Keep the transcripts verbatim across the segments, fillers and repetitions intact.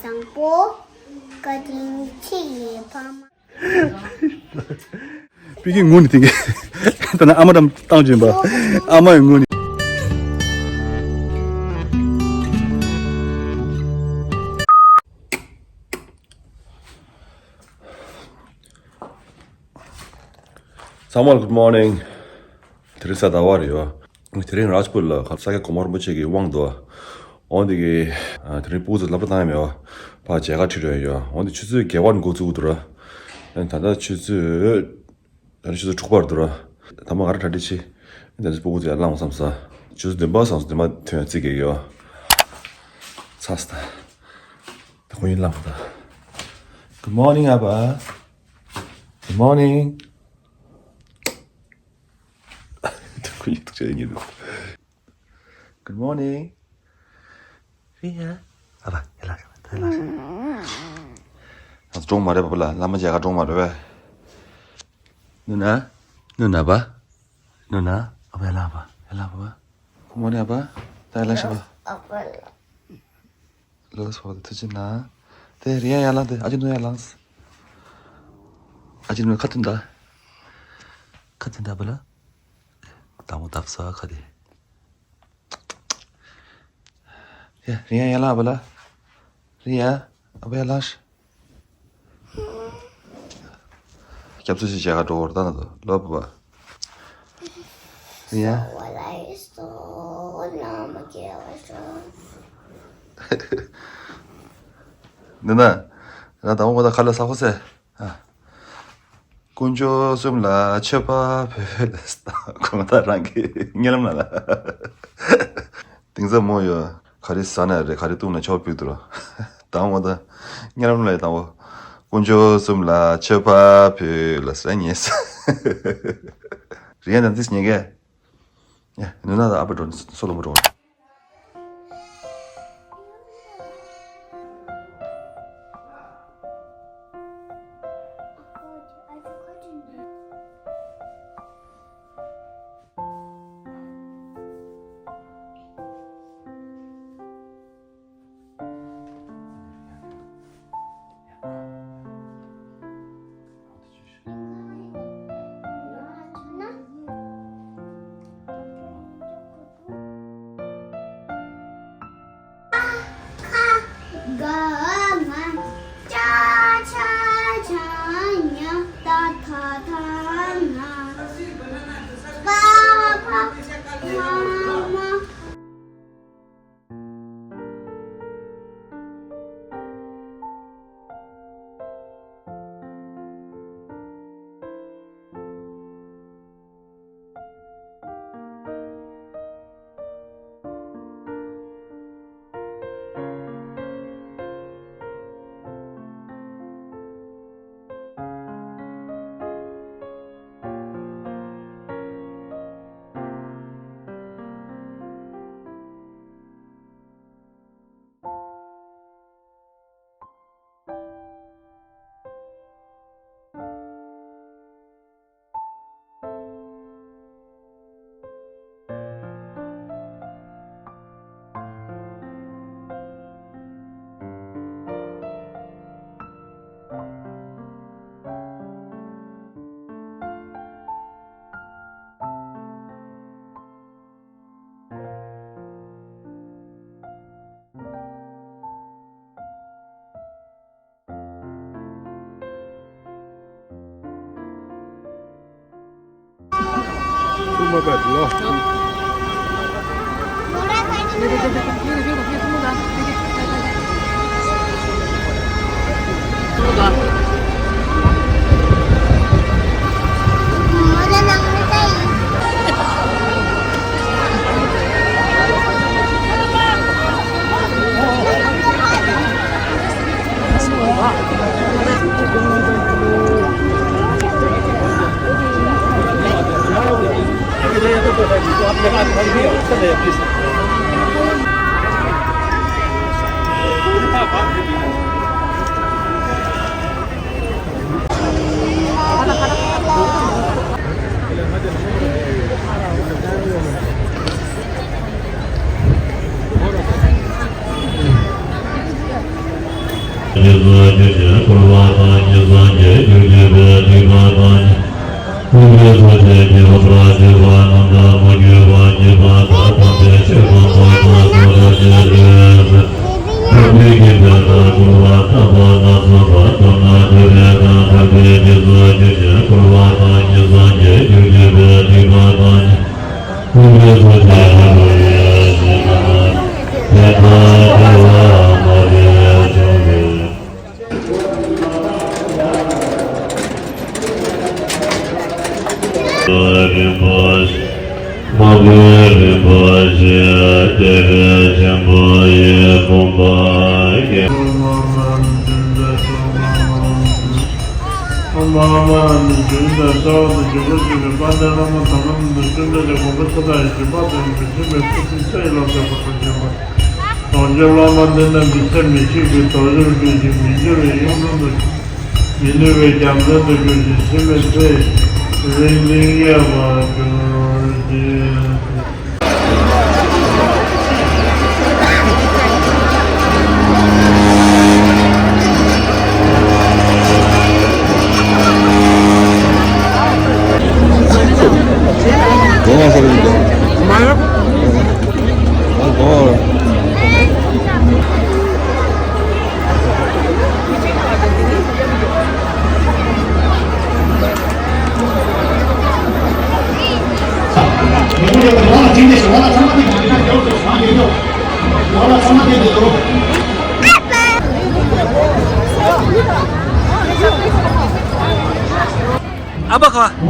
དང་པོ། བཀའ་དྲིན་ཆེ་ཡི་ཕ་མ། པི་ཀི་ངུ་ནི་དེ་གི། ད་ནི་ཨ་མ་དང་བཏང་བྱིན་པ། ཨ་མ་ཡི་ངུ་ནི། ཚང་མ་ལ་good morning། དེ་རིང་གཟའ་ཟླ་བ་རེད་ཡོ། དེ་རིང་རཱཇ་པུར་ལ་ས་སྐྱ་གོང་མ་རིན་པོ་ཆེ་གི་དབང་འདུག་འོ་འདི་གི། དེ་རིང་སྤུ་གུ་ཚོ་སློབ་གྲྭ་བཏང་ཡ་མེད་བ། ཕར་མཇལ་ཁ་ཁྲིད་རོགས་ཡོ། འོ་འདི་ཆུ་ཚོད་བརྒྱད་པ་ནས་འགོ་བཙུགས་འདུག་ར། ད་ལྟ་ཆུ་ཚོད། ད་རེས་ཆུ་ཚོད་དྲུག་པར་འདུག་ར། ད་མ་ག་རེ་གྲ་སྒྲིག་བྱེད། ད་ནི་སྤུ་གུ་ཚོ་ཡར་ལངས་བསམ་ས། ཆུ་ཚོད་བདུན་པ་སོང་ཙང་བདུན་པ་ཐོན་ཡ་རྩིས་རྒྱག་གི་ཡོད། ཚ་སི་ད། ད་ཁོ་ཡིན་ལངས་ད། Good morning ཨ་ཕ། Good morning། ད་ཁོ་ཡིན་ཐུག་ཆ་ཡིན་འདུག Good morning། རི་ཡ། ཨ་ཕ་ཡར་ལངས་ཤོག་ད་ཡར་ལངས་ཤོག་ང་ཚོ་གྲོངས་མ་རེད་པ་པ་ལ། བླ་མ་མཇལ་ཁ་གྲོངས་མ་རེད་པས། ནུ་ན། ནུ་ན་པ། ནུ་ན། ཨ་ཕ་ཡར་ལངས་པ། ཡར་ལངས་པ་པ། Good morning ཨ་ཕ། ད་ཡར་ལངས་ཤོག་པ། ཨ་ཕ་ལ། ལགས་སོ་ཐུགས་རྗེ་གནང་། དེ་རི་ཡ་ཡར་ལངས་དེ། ཨ་ཅེ་ནུ་ཡར་ལངས། ཨ་ཅེ་ནུ་ཁ་ཐུན་ད། ཁ་ཐུན་ད་པ་ལ། དང་པོ་བཏབ་ས་ཁ་དེ། ཡ། རི་ཡ་ཡར་ལངས་པ་ལ། རི་ཡ། ཨ་ཕ་ཡར་ལངས་ཤིག་སྐྱབས་སུ་ཞིག་བྱེད་ག་འགྲོ་བར་ད་ན་དོ་ལོ་བ། རི་ཡ། འདི་ན། ང་དང་པོ་ད་ཁ་ལ་ས་ཁོ་སེ། ཨ། དཀོན་མཆོག་གསུམ་ལ་མཆོད་པ་ཕུལ། ཁོ་ང་ད་རང་གི་རྨི་ལམ་ལ་ལ། དེང་སང་མོ་ཡོད། ག་རེ་ཟ་ན་རེད། ག་རེ་བཏུང་ན་ཆོག་ཕུལ་དུ་ར། དང་པོ་ད་རྨི་ལམ་ལ་དང་པོ། དཀོན་མཆོག་གསུམ་ལ་མཆོད་པ་ཕུལ་ལ་ཟེར་ཉེས། རི་ཡ་ན་འདིས་ཉེ་གེ། ཡ། ནུ་ན་ད་ཨ་ཕ་འགྲོ་ནི་སོ་ལོ་མོ་འགྲོ། ཉེས་སུ་འགྱུར་ཞིང་འཁོར་བ་དང་ཉེས་སུ་འགྱུར་འགྱུར་གྱི་བའི་སྡིག་པ་དང་། སྐུ་ལུས་སོ་སྐྱེ་སྐྱེ་བ་པ་སྐྱེ་བ་རྣམས་དང་མ་གྱུར་པ་སྐྱེ་བ་དག་དམ་པའི་ཆོས་དང་པོ་དག་སོ་སོ་སྐྱེ་ལུས། ཐུབ་པའི་དགེ་འདུན་དང་སྐུར་བ་བཏབ་པ་དང་གསོལ་བ་བཏབ་ན་ཐུབ་པའི་དང་ཐུབ་པའི་རྗེས་སུ་འཇུག་ཅིང་འཁོར་བ་དང་ཉེས་སུ་འགྱུར་འགྱུར་གྱི་བའི་སྡིག་པ་དང་། ཐུབ་པའི་སོ་སྐྱེ་ལུས་པ་ཡི་ཞིང་ན་དེ་དག་བདེ་བ་མ་ལུས་བྱུང་བའི། རིན་པོ་ཆེ། མ་བུའི་རིན་པོ་ཆེ་རྒྱལ་བའི་ཆེན་པོ་ཡི་དགོངས་པ་ཡིན། གྲོང་ཁྱེར་བླ་མ་དེ་རྣམས་ཀྱི་སེམས་མི་ཤིགས་པའི་དོ་ཤལ་གྱི་ཤིང་རྟ་ཡི་ལོ་ཟེར་བ་དང་མཉམ་པ། གྲོང་ཁྱེར་བླ་མ་དེ་རྣམས་ཀྱི་སེམས་མི་ཤིགས་པའི་དོ་ཤལ་གྱི་ཤིང་མི་འགྱུར་བའི་གཡུང་དྲུང་དུ། མི་ནུབ་པའི་རྒྱལ་མཚན་དུ་གྱུར་ཅིང་འཆི་མེད་ཚེ་རིང་འབྲིང་རྒྱས་པར་གྱུར་ཅིག། ཨ་ཕ་ཁ། ཨ།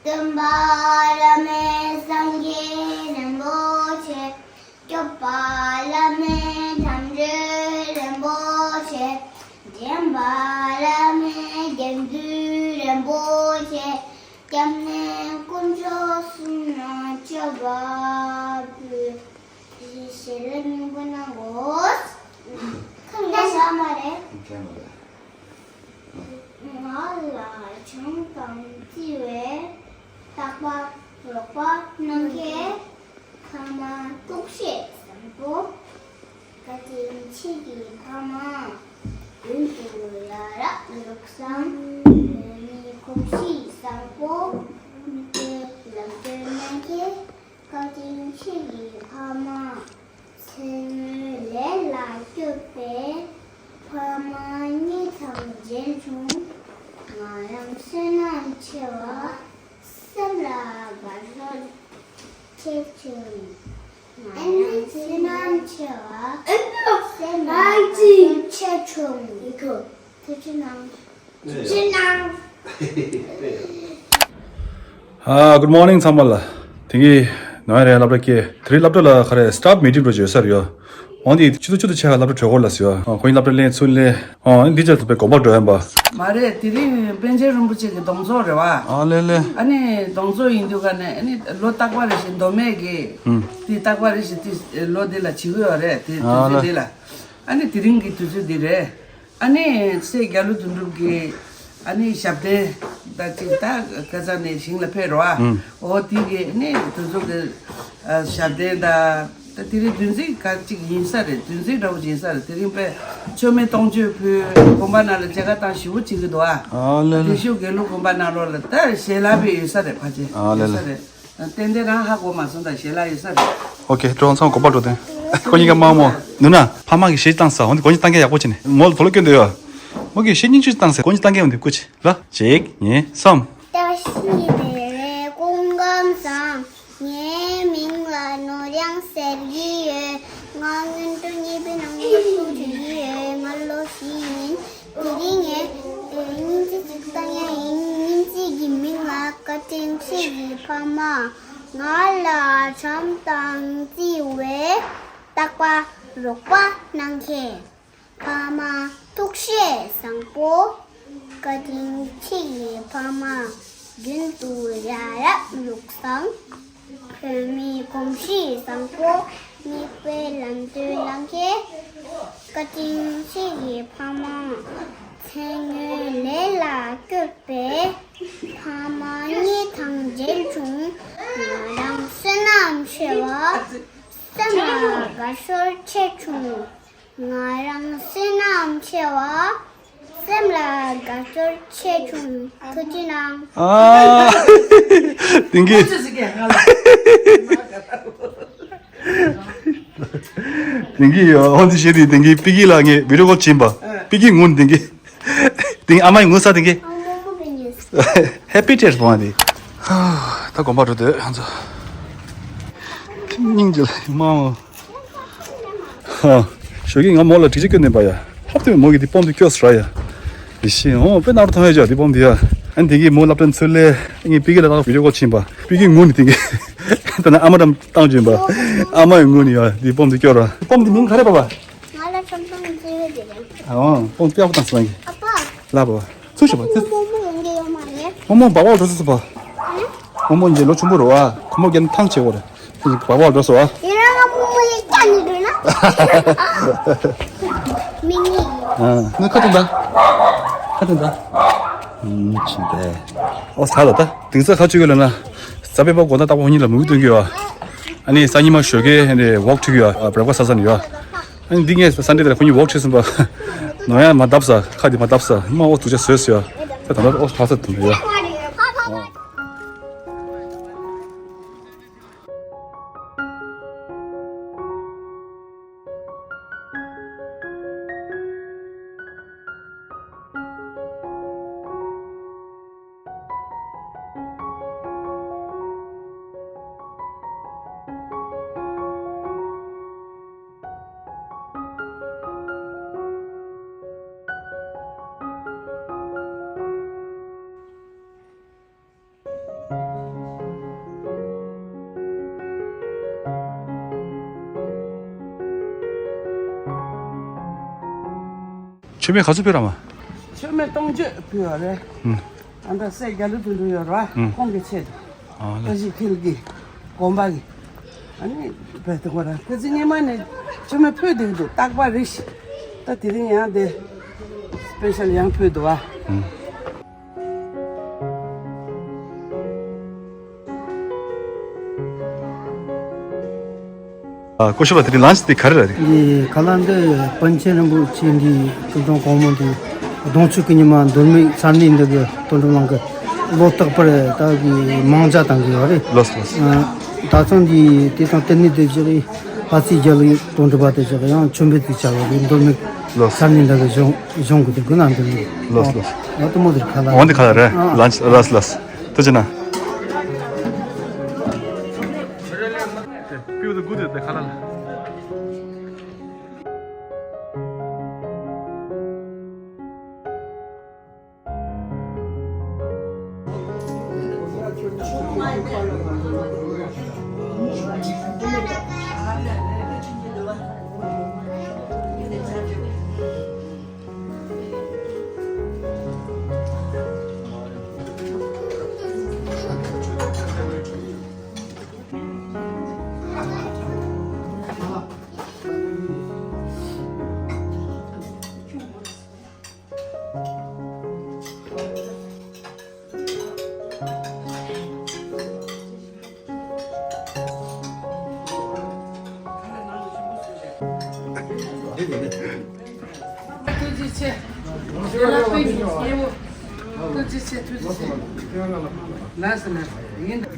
སྟོན་པ་བླ་མེད་སངས་རྒྱས་རིན་པོ་ཆེ། སྐྱོབ་པ་བླ་མེད་དམ་ཆོས་རིན་པོ་ཆེ། འདྲེན་པ་བླ་མེད་དགེ་འདུན་རིན་པོ་ཆེ། སྐྱབས་གནས་དཀོན་མཆོག་གསུམ་ལ་མཆོད་པ་ཕུལ། ཞེས་ལན་གཉིས་པོ་གནང་དགོས། ཁ་ལ་ས་མ་རེད། ང་ལ་ཆང་དང་བརྩི་བའི་རྟག་པ་རོགས་པ་གནང་མཁན་ཕ་མ་གཏུག་བཤད་བཟང་པོ། བཀའ་དྲིན་ཆེ་གི་ཕ་མ། རྒྱུན་དུ་ཡ་རབས་ལུགས་བཟང་། བོད་མིའི་གོམས་གཤིས་བཟང་པོ། མི་སྐྱོ་ལམ་སྟོན་གནང་མཁན་བཀའ་དྲིན་ཆེ་གི་ཕ་མ། མཚན་མོའི་ལས་ལ་སྐྱོབ་པའི་ཕ་མ་གཉིས་དང་མཇལ་བྱུང་། ང་རང་བསོད་ནམས་ཆེ་བ། སེམས་ལ་དགའ་ཚོར་སྐྱེས་བྱུང་། ང་རང་བསོད་ནམས་ཆེ་བ། སེམས་ལ་དགའ་ཚོར་སྐྱེས་བྱུང་། ཐུགས་རྗེ་གནང་། ཨ། Good morning ཚང་མ་ལ། དེ་གི་ནང་རེ་སློབ་གྲྭ་སྐྱེ། དེ་རིང་སློབ་གྲྭ་ལ་ག་རེ་staff meeting འགྲོ་བྱེད་ས་རེད་ཡོད། འོན་ཏེ་ཆུ་ཚོད་བཅུ་དང་ཕྱེད་ཀ་སློབ་གྲྭ་གྲོལ་གོ་ལ་ཟེར་བ། ཁོང་གི་སློབ་གྲྭ་ལེན་ཚུར་ལེན། འདི་ཅག་ཚོ་པའི་དགོན་པ་འགྲོ་ཡིན་པ། མ་རེད། དེ་རིང་པཎ་ཆེན་རིན་པོ་ཆེ་གི་གདུང་འཚོགས་རེད་བ། ཨ་ལེ་ལེ། ཨ་ནི་གདུང་འཚོགས་ཡིན་དུས་ག་ནས་ཨ་ནི་ལོ་རྟག་པ་རེ་བཞིན་མདོ་སྨད་ཀྱི་ཨུམ། དེ་རྟག་པ་རེ་བཞིན་དེ་ལོ་འདི་ལ་བྱེད་ཀྱི་ཡོད་རེད། དེ་ཨ་དུས་ཚོད་ལེ། འདི་ལ། ཨ་ནི་དེ་རིང་གི་དུས་ཚོད་འདི་རེད། ཨ་ནི་སྲས་རྒྱ་ལོ་དོན་གྲུབ་ཀྱི་ཨ་ནི་ཞབས་བརྟན་ད་ཅིག་ད་ཁ་སང་ནས་ཞིང་ལ་ཕེབས་རོགས་ཨ། ཨུམ། འོ་དེ་གི་ནི་དེ་ཚོ་གི་ཞབས་བརྟན་ད་ད་དེ་རིང་བདུན་ཚིགས་ག་ཅིག་ཡིན་ས་རེད། བདུན་ཚིགས་འདྲ་བོ་ཡིན་ས་རེད། དེ་རིང་དཔེ་མཆོད་མེ་སྟོང་མཆོད་ཕུལ། དགོན་པ་ནང་ལ་མཇལ་ཁ་བཏང་ཞེ་པོ་བྱེད་ཀྱི་འདུག་ཨ། ཨ་ལེ་ལེ། བདེ་ཤུག་དགེ་ལུགས་དགོན་པ་ནང་ལོགས་ལ་ད་ཞལ་ལག་པའི་ཡོད་ས་རེད། ཕལ་ཆེར་ཨ་ལེ་ཡོད་ས་ལེ། རེད། ཏན་ཏན་རང་ཧ་གོ་མ་སོང་། ད་ཞལ་ལག་ཡོད་ས་རེད། ཨོ་ཁེ། འགྲོ་ཚང་གོ་པ་འགྲོ་དེ། ཁོ་གཉིས་ཀ་དམར་མོ། ནུ་ན། ཕ་མ་གི་གཞས་བཏང་ས། འོ་འདི་གོ་གཉིས་བཏང་གི་ཡག་པོ་བྱས་ནས། མོ་ལ་དོ་ལོ་སྐྱོན་འདོད་ཡོད། མོ་གི་གཞས་སྙིང་རྗེ་བཏང་ས། གོ་གཉིས་བཏང་གི་ཡོད། འདི་སྐུ་མཁྱེན་ལ། གཅིག་གཉིས་གསུམ། བཀྲ་ཤིས་བདེ་ལེགས་སྐུ་ཁམས་བཟང་། ངའི་མིང་ལ་ནོར་གཡང་ཟེར་གྱི་ཡོད། ང་སྔོན་འགྲོ་གཉིས་པའི་ནང་ནས་སློབ་ཕྲུག་ཡིན། ང་ལོ་བཞི་ཡིན། དེ་རིང་ངས་སྙིང་རྗེ་ཅིག་བཏང་ཡ་ཡིན། སྙིང་རྗེ་གི་མིང་ལ་བཀའ་དྲིན་ཆེ་གི་ཕ་མ། ང་ལ་བྱམས་དང་བརྩེ་བའི་རྟག་པར་རོགས་པ་གནང་མཁན་ཕ་མ། ཐུགས་བཞེད་བཟང་པོ། བཀའ་དྲིན་ཆེ་གི་ཕ་མ། རྒྱུན་དུ་ཡ་རབས་ལུགས་བཟང་། བོད་མིའི་གོམས་གཤིས་བཟང་པོ། མིག་དཔེ་ལམ་སྟོན་གནང་མཁན་བཀའ་དྲིན་ཆེ་གི་ཕ་མ། མཚན་སྔོན་ལས་ལ་བསྐྱོད་པའི་ཕ་མ་གཉིས་དང་མཇལ་བྱུང་། ང་རང་བསོད་ནམས་ཆེ་བ། སེམས་ལ་དགའ་ཚོར་ཆེ་བྱུང་། ང་རང་བསོད་ནམས་ཆེ་བ། སེམས་ལ་དགའ་ཚོར་ཆེ་བྱུང་། ཐུགས་རྗེ་གནང་། ཨ། ཏིང་གི། ཏིང་གི་ཡོ། ཨོ་འདི་བཤད་དུས་ཏིང་གི་པི་ཀི་ལ་ངས་བི་ཌིའོ་ཀོལ་བྱིན་པ། པི་ཀི་ངུ་ནི་ཏིང་གི། ཏིང་ཨ་མ་ཡི་ངུ་ས་ཏིང་གི། ཧེ་པི་ཊེ་ཊི་སྤོང་བ་དེ། ད་དགོན་པ་འགྲོ་འདོད་ང་ཚོ། སྙིང་རྗེ་ལ་མ་འོང་། ཧ། ཞོགས་ཀྱི་ང་མོ་ལ་འགྲིག་ཅིག་སྐྱོན་ནས་པ་ཡ། ཧབ་ཏེ་མོ་གི་དེ་སྤོམ་དེ་སྐྱོ་སྲ་ཡ། ཡེ་ཤེས་འོ་དཔེ་ནར་ཐོང་ཡ་ཅག་དེ་སྤོམ་དེ་ཡ། ཨ་ནི་དེ་གི་མོ་སློབ་གྲྭ་ཚུར་ལེན་ངས་པི་ཀི་ལ་ཏག་བི་ཌིའོ་ཀོལ་ཕྱིན་པ། པི་ཀི་ངུ་ནི་དེ་གི། ད་ནི་ཨ་མ་འགྲམ་བཏང་བྱོན་པ། ཨ་མ་ཡི་ངུ་ནི་ཡ་དེ་སྤོམ་དེ་སྐྱོ་ར། སྤོམ་དེ་མིང་ག་རེ་པ་པ། ང་ལ་ཆམ་ཆམ་ཟེར་བའི་དེ་རེད། ཨ་འོ་སྤོམ་དཔེ་ཡག་པོ་བཏང་སོང་ངས། ཨ་ཕ། ལ་པ་པ། ཚུར་ཤོག་པ་ཚུར། རྨོ་མོ་ཡོང་གི་ཡོད་མ་རེད། རྨོ་མོ་སྦག་སྦག་འགྲོ་སོང་སོ་པ། རྨོ་མོ་འདི་ལོ་ཆུང་པོ་རེད་བ། ཁོ་མོ་རྒན་ཐང་ཆེ་བོ་རེད། སྦག་སྦག་འགྲོ་སོང་བ། ཡིན་ར་ང་རྨོ་མོ་ཡི་སྐྱ་ནི་འགྲོ་ན། མི་ནི། ཨ་ནི་ཁ་ཐུང་ད། ཁ་ཐུང་ད། ཨུམ་ཆི་དེ། ཨོ་ས་ལ་ད། དེང་སང་ཁ་ཆུ་གི་ལ་ན། ས་པའི་པ་གོ་ན་ཏག་པོ་ཧོ་ཉི་ལ་མུ་གུ་སྟོན་གི་ཡོད། ཨ་ནི་ས་ཉི་མ་ཞོགས་ཀས་ཨ་ནི་ཝོག་ཁྲིད་གི་ཡོད། བྲེག་ཕ་སི་ས་ས་ནི་ཡོད། ཨ་ནི་འདི་ངས་སན་ཌེ་དེར་ཁོ་གཉིས་ཝོག་བྱས་སོང་པ། ནོར་ཡང་མ་བརྡབས་ས། ཁ་འདི་མ་བརྡབས་ས། མ་ཨོ་དུག་ཆ་བཟོས་ཟེར་ཡ། ད་ད་ལྟ་ཨོ་ཕ་ས་དུ་ཡ། མཆོད་མེ་ག་ཚོད་ཕུལ་ར་མ། མཆོད་མེ་སྟོང་མཆོད་ཕུལ་བ་རེད། ཨུམ། ཨ་ད་སྲས་རྒྱ་ལོ་དོན་གྲུབ་ཡོད་ར། ཨུམ། ཁོང་གི་ཆེད་དུ། ཨ་ལ། བཀྲ་ཤིས་འཁྱིལ་གྱི་དགོན་པ་གི། ཨ་ནི་བས་དེ་ཁོ་ར་ཁོ་ཚོ་སྔོན་མ་ནས་མཆོད་མེ་ཕུལ་བསྡད་ཀྱི་འདུག་རྟག་པར་རེ་བཞིན། ད་དེ་རིང་ཡང་དེ་སི་པེ་ཤལ་ཡང་ཕུལ་འདུག་བ། ཨུམ། ཨ། སྐུ་ཞབས་ལགས་དེ་རིང་ལན་ཆི་དེ་ག་རེ་རེད། འདི་ཁ་ལག་འདི་པཎ་ཆེན་རིན་པོ་ཆེ་འདི་སྐུ་གདུང་གོང་མ་འདི་གདུང་མཆོད་ཀྱི་ཉི་མ་མདོ་སྨད་ས་གནས་འདི་གི་དོན་གྲུབ་གླིང་གི་ལོ་རྟག་པར་ད་གི་མང་ཇ་བཏང་གི་ཡོད་རེད། ལགས་སོ་ལགས་སོ། ཨ། ད་ཚང་འདི་དེ་དང་དེ་ནས་དེ་བཞག་ལྷ་སའི་རྒྱལ་ལ་དོན་གྲུབ་པ་དེ་བཞག་ཡང་མཆོད་འབུལ་དེ་བྱ་བ་རེད། མདོ་སྨད་ལགས་སོ། ས་གནས་འདི་གི་གཞུང་གཞུང་གི་དེ་དགོས་ན་འདི་རེད། ལགས་སོ་ལགས་སོ། ཨ་དུ་མོ་དེར་ཁ་ལག་འོ་འདི་ཁ་ལག་རེད། ཨ། ལན་ཆི་ལགས་སོ་ལགས་སོ། ཐུགས་རྗེ་གནང་།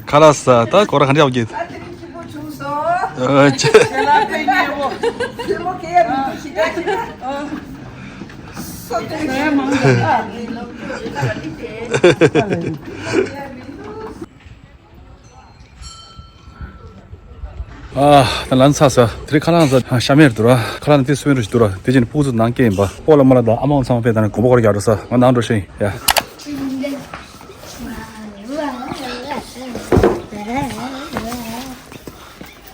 ཁ་ལག་ཟ་ད་གོ་ར་ག་འདྲ་ཡོད་ཀྱི། ཨ་ཅེ། ཨ། ད་ལན་ཚ་ས་དེ་རིང་ཁ་ལག་ཟ་ཤ་མེར་འདུག་ར། ཁ་ལག་ནི་དེ་སུ་མེར་འདུག་ར། དེ་ཅན་ཕུག་ཚུ་ནང་སྐྱེས་ཡིན་པ། སྤོ་ལ་མ་ལ་དང་ཨ་མ་ཚང་མ་ཕེ་དང་གོམ་པ་སྐོར་རྒྱག་འགྲོ་ས། ང་ནང་འགྲོ་ཤེས་ཡ།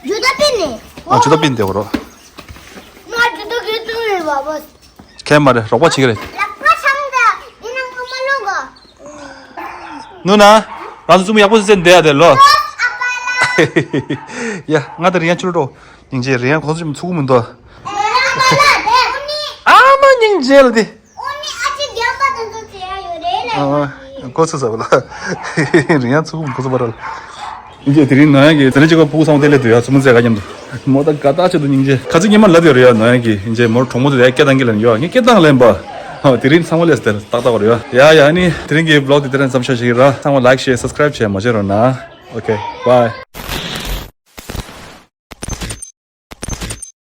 ཇུ་ད་པིན་ནི། ཨ་ཇུ་ད་པིན་དེ་གོ་རོ། ང་ཇུ་ད་གི་ཏུ་རེ་བ་བ། ཁས་མ་རེད། རོགས་པ་བྱེད་ཀྱི་རེད། ལག་པ་འཆང་ད་ཡིན་ན་ངོ་མ་ལོག་གོ། ནུ་ན། རང་ཚོ་བཙུན་མོ་ཡག་པོ་ཟེར་འདེ་ཡ་དེ་ལོ། ཡ་ང་དེ་རིང་ཡང་ཕྱི་རུ་འགྲོ། སྙིང་རྗེ་རེད། ཡང་ཁོང་ཚོ་ཅིག་ཚུགས་མི་འདུག་ཨ་མ་སྙིང་རྗེ་ལ་དེ། ཨ་གོ་ཚོད་ཟ་བ་ལ། རིང་ཡང་ཚུགས་མི་འདུག་ཟ་བ་ར་ལ། སྙིང་རྗེ་དེ་རིང་ནོ་ཡང་གི་དེ་རིང་ཅིག་ག་ཕུག་སོང་དེ་ལས་དུ་ཡ་ཚུ་མོ་ཚེ་ག་མཉམ་དུ། མོ་ད་དགའ་ཐག་ཆོད་དུ་སྙིང་རྗེ། ཁ་ཚིག་སྙན་མ་ལབ་ཡོད་རེད་ཡ། ནོ་ཡང་གི་སྙིང་རྗེ་མོར་གྲོགས་མོ་དེ་ཡ་སྐད་བཏང་གི་ལན་ཡོད་ངས་སྐད་བཏང་ལན་པ། དེ་རིང་ཚང་མ་ལས་དེར་ཏག་ཏག་རེད་ཡ། ཡ་ཡ་ཨ་ནི་དེ་རིང་གི་བི་ལོག་དེ་དེ་རིང་མཚམས་བཞག་ཞིག་ར། ཚང་མ་ལའིག་ཤེར་སབ་སི་ཀ་རའིབ་བྱས་མ་བརྗེད་རོགས་གནང་། ཨོ་ཁེ་བྷའི།